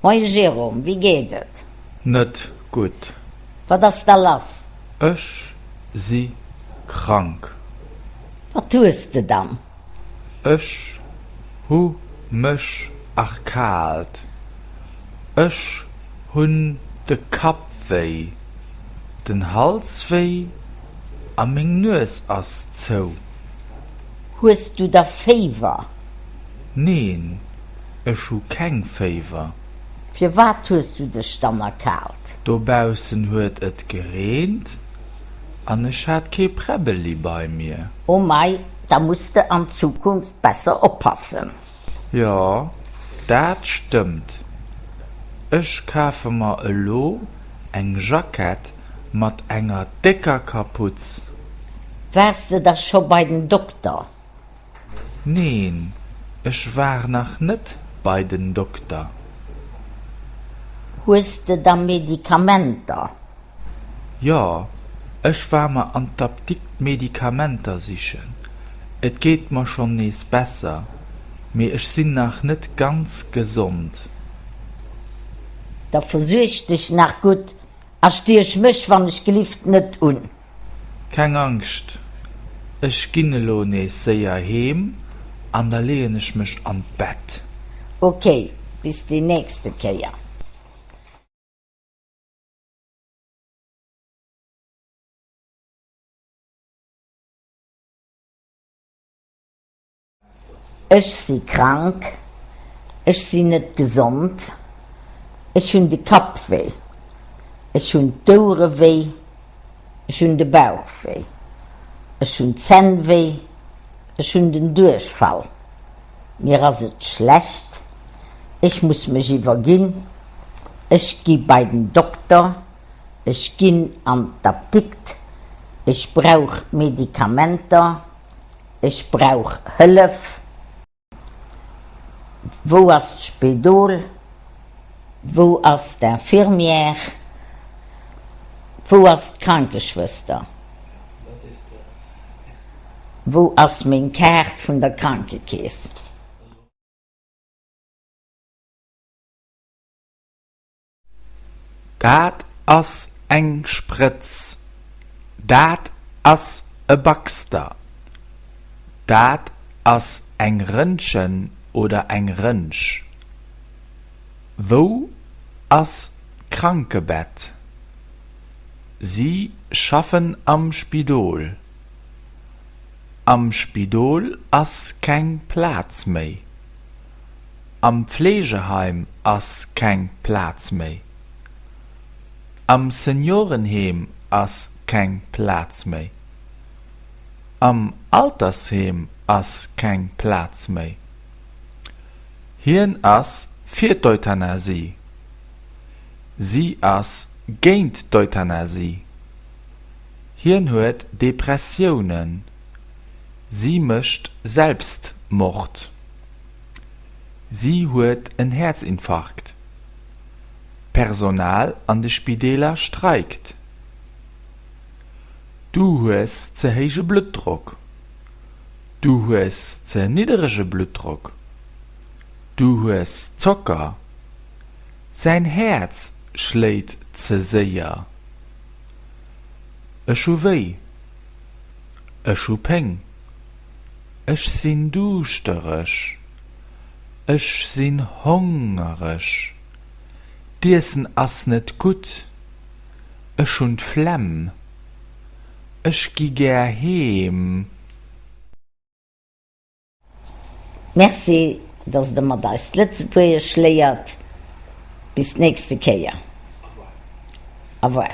Moie Jérôme, wéi geet et? Net gutt. Wat ass da lass? Ech si krank. Wat hues de dann? Ech hu mech erkaalt. Ech hunn de Kapp wéi, den Hals wéi a meng Nues ass zou. Hues du da Féiwer? Neen, ech hu keng Féiwer. Firwat hues du dech dann erkaalt? Dobaussen huet et gereent an ech hat kee Präbbeli bei mir. Oh mei, da muss de an Zukunft besser oppassen. Jo, dat stëmmt. Ech kafe mer elo eng Jackett mat enger décker Kaputz. Waars de da scho bei den Dokter? Neen, ech war nach net bei den Dokter. Hues de da Medikamenter? Jo, ech war mer an d'Apdikt Medikamenter sichen. Et geet mer schonn nees besser, mee ech sinn nach net ganz gesond. Da versuerg dech nach gutt a stiech mech wann ech gelift net un. Keng Angscht, ech ginn elo nees séier heem an da leeën ech mech an d'Bett. Ok, bis déi nächste Kéier. Ech si krank. Ech sinn net gesond. Ech hunn de Kapp wéi. Ech hunn d'Ouere wéi. Ech hunn de Bauch wéi. Ech hunn d'Zänn wéi. Ech hunn den Duerchfall. Mir ass et schlecht. Ech muss mech iwwerginn. Ech gi bei den Dokter. Ech ginn an d'Apdikt. Ech brauch Medikamenter. Ech brauch Hëllef. Wou ass d'Spidol? Wou ass d'Infirmière? Wou ass d'Krankeschwëster? Wou ass meng Kaart vun der Krankekeess? Dat ass eng Sprëtz. Dat ass e Baxter. Dat ass eng Rëntgen oder eng Rënsch. Wou ass d'Krankebett? Si schaffen am Spidol. Am Spidol ass keng Plaz méi. Am Pflegeheim ass keng Plaz méi. Am Seniorenheem ass keng Plaz méi. Am Altersheem ass keng Plaz méi. Hien ass fir d'Euthanasie. Si ass géint d'Euthanasie. Hien huet Depressiounen. Si mécht Selbstmord. Si huet en Häerzinfarkt. D'Personal an de Spideeler streikt. Du hues ze héije Bluttdrock. Du hues ze nidderege Bluttdrock. Du hues Zocker. Säin Häerz schléit ze séier. Ech hu wéi. Ech hu Péng. Ech sinn duuschtereg. Ech sinn hongereg. D'Iessen ass net gutt. Ech hunn d'Flemm. Ech gi gär heem. Merci, dass der mat eis d'Lëtzebuergesch léiert. Bis d'nächste Kéier. Au revoir.